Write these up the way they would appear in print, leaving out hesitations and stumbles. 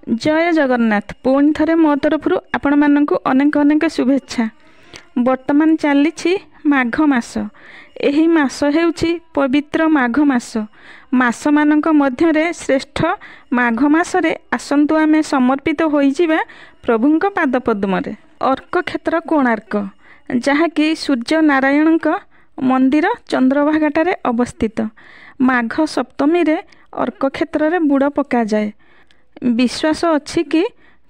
ଜୟ ଜଗନ୍ନାଥ। ପୁଣି ଥରେ ମୋ ତରଫରୁ ଆପଣମାନଙ୍କୁ ଅନେକ ଅନେକ ଶୁଭେଚ୍ଛା। ବର୍ତ୍ତମାନ ଚାଲିଛି ମାଘ ମାସ। ଏହି ମାସ ହେଉଛି ପବିତ୍ର ମାଘ ମାସ। ମାସମାନଙ୍କ ମଧ୍ୟରେ ଶ୍ରେଷ୍ଠ ମାଘ ମାସରେ ଆସନ୍ତୁ ଆମେ ସମର୍ପିତ ହୋଇଯିବା ପ୍ରଭୁଙ୍କ ପାଦପଦ୍ମରେ। ଅର୍କକ୍ଷେତ୍ର କୋଣାର୍କ, ଯାହାକି ସୂର୍ଯ୍ୟ ନାରାୟଣଙ୍କ ମନ୍ଦିର ଚନ୍ଦ୍ରଭାଗାଠାରେ ଅବସ୍ଥିତ। ମାଘ ସପ୍ତମୀରେ ଅର୍କକ୍ଷେତ୍ରରେ ବୁଡ଼ ପକାଯାଏ। ବିଶ୍ୱାସ ଅଛି କି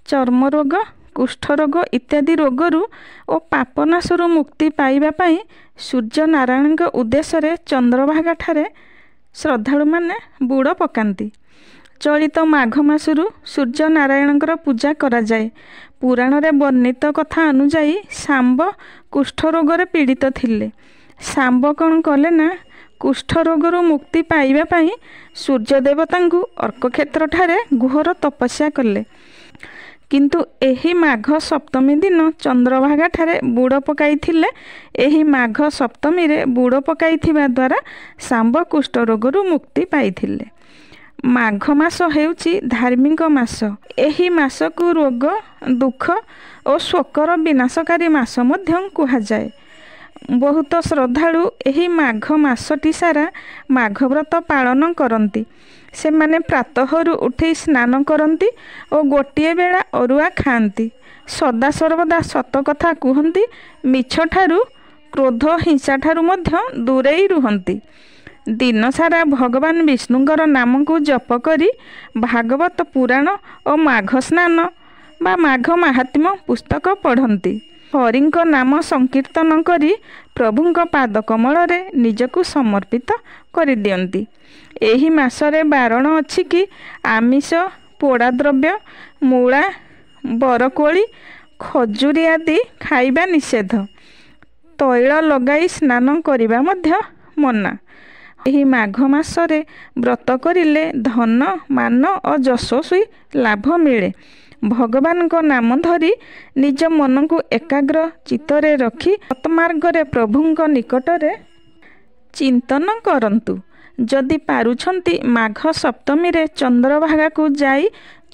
ଚର୍ମରୋଗ, କୁଷ୍ଠରୋଗ ଇତ୍ୟାଦି ରୋଗରୁ ଓ ପାପନାଶରୁ ମୁକ୍ତି ପାଇବା ପାଇଁ ସୂର୍ଯ୍ୟ ନାରାୟଣଙ୍କ ଉଦ୍ଦେଶ୍ୟରେ ଚନ୍ଦ୍ରଭାଗାଠାରେ ଶ୍ରଦ୍ଧାଳୁମାନେ ବୁଡ଼ ପକାନ୍ତି। ଚଳିତ ମାଘ ମାସରୁ ସୂର୍ଯ୍ୟ ନାରାୟଣଙ୍କର ପୂଜା କରାଯାଏ। ପୁରାଣରେ ବର୍ଣ୍ଣିତ କଥା ଅନୁଯାୟୀ ଶାମ୍ବ କୁଷ୍ଠରୋଗରେ ପୀଡ଼ିତ ଥିଲେ। ଶାମ୍ବ କ'ଣ କଲେ ନା, କୁଷ୍ଠରୋଗରୁ ମୁକ୍ତି ପାଇବା ପାଇଁ ସୂର୍ଯ୍ୟ ଦେବତାଙ୍କୁ ଅର୍କକ୍ଷେତ୍ରଠାରେ ଘୋର ତପସ୍ୟା କଲେ। କିନ୍ତୁ ଏହି ମାଘ ସପ୍ତମୀ ଦିନ ଚନ୍ଦ୍ରଭାଗାଠାରେ ବୁଡ଼ ପକାଇଥିଲେ। ଏହି ମାଘ ସପ୍ତମୀରେ ବୁଡ଼ ପକାଇଥିବା ଦ୍ୱାରା ଶାମ୍ବ କୁଷ୍ଠରୋଗରୁ ମୁକ୍ତି ପାଇଥିଲେ। ମାଘ ମାସ ହେଉଛି ଧାର୍ମିକ ମାସ। ଏହି ମାସକୁ ରୋଗ, ଦୁଃଖ ଓ ଶୋକର ବିନାଶକାରୀ ମାସ ମଧ୍ୟ କୁହାଯାଏ। ବହୁତ ଶ୍ରଦ୍ଧାଳୁ ଏହି ମାଘ ମାସଟି ସାରା ମାଘ ବ୍ରତ ପାଳନ କରନ୍ତି। ସେମାନେ ପ୍ରାତଃରୁ ଉଠି ସ୍ନାନ କରନ୍ତି ଓ ଗୋଟିଏ ବେଳା ଅରୁଆ ଖାଆନ୍ତି। ସଦାସର୍ବଦା ସତ କଥା କୁହନ୍ତି। ମିଛଠାରୁ, କ୍ରୋଧ, ହିଂସାଠାରୁ ମଧ୍ୟ ଦୂରେଇ ରୁହନ୍ତି। ଦିନସାରା ଭଗବାନ ବିଷ୍ଣୁଙ୍କର ନାମକୁ ଜପ କରି ଭାଗବତ ପୁରାଣ ଓ ମାଘ ସ୍ନାନ ବା ମାଘ ମାହାତ୍ମ୍ୟ ପୁସ୍ତକ ପଢ଼ନ୍ତି। ହରିଙ୍କ ନାମ ସଂକୀର୍ତ୍ତନ କରି ପ୍ରଭୁଙ୍କ ପାଦ କମଳରେ ନିଜକୁ ସମର୍ପିତ କରିଦିଅନ୍ତି। ଏହି ମାସରେ ବାରଣ ଅଛି କି ଆମିଷ, ପୋଡ଼ା ଦ୍ରବ୍ୟ, ମୂଳା, ବରକୋଳି, ଖଜୁରୀ ଆଦି ଖାଇବା ନିଷେଧ। ତୈଳ ଲଗାଇ ସ୍ନାନ କରିବା ମଧ୍ୟ ମନା। ଏହି ମାଘ ମାସରେ ବ୍ରତ କରିଲେ ଧନ, ମାନ ଓ ଯଶସ୍ୱୀ ଲାଭ ମିଳେ। ଭଗବାନଙ୍କ ନାମ ଧରି ନିଜ ମନକୁ ଏକାଗ୍ର ଚିତ୍ତରେ ରଖି ସତ୍ମାର୍ଗରେ ପ୍ରଭୁଙ୍କ ନିକଟରେ ଚିନ୍ତନ କରନ୍ତୁ। ଯଦି ପାରୁଛନ୍ତି, ମାଘ ସପ୍ତମୀରେ ଚନ୍ଦ୍ରଭାଗାକୁ ଯାଇ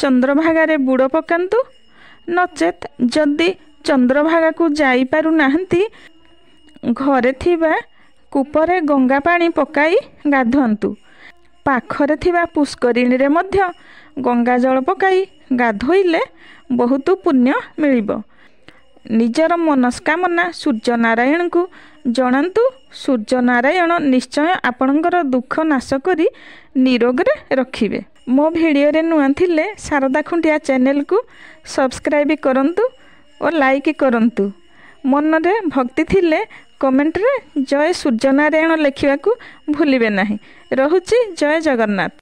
ଚନ୍ଦ୍ରଭାଗାରେ ବୁଡ଼ ପକାନ୍ତୁ। ନଚେତ୍ ଯଦି ଚନ୍ଦ୍ରଭାଗାକୁ ଯାଇପାରୁନାହାନ୍ତି, ଘରେ ଥିବା କୂପରେ ଗଙ୍ଗା ପାଣି ପକାଇ ଗାଧୋନ୍ତୁ। ପାଖରେ ଥିବା ପୁଷ୍କରିଣୀରେ ମଧ୍ୟ ଗଙ୍ଗା ଜଳ ପକାଇ ଗାଧୋଇଲେ ବହୁତ ପୁଣ୍ୟ ମିଳିବ। ନିଜର ମନସ୍କାମନା ସୂର୍ଯ୍ୟନାରାୟଣଙ୍କୁ ଜଣାନ୍ତୁ। ସୂର୍ଯ୍ୟନାରାୟଣ ନିଶ୍ଚୟ ଆପଣଙ୍କର ଦୁଃଖ ନାଶ କରି ନିରୋଗରେ ରଖିବେ। ମୋ ଭିଡ଼ିଓରେ ନୂଆ ଥିଲେ ଶାରଦା ଖୁଣ୍ଟିଆ ଚ୍ୟାନେଲକୁ ସବସ୍କ୍ରାଇବ୍ କରନ୍ତୁ ଓ ଲାଇକ୍ କରନ୍ତୁ। ମନରେ ଭକ୍ତି ଥିଲେ କମେଣ୍ଟରେ ଜୟ ସୂର୍ଯ୍ୟନାରାୟଣ ଲେଖିବାକୁ ଭୁଲିବେ ନାହିଁ। ରହୁଛି, ଜୟ ଜଗନ୍ନାଥ।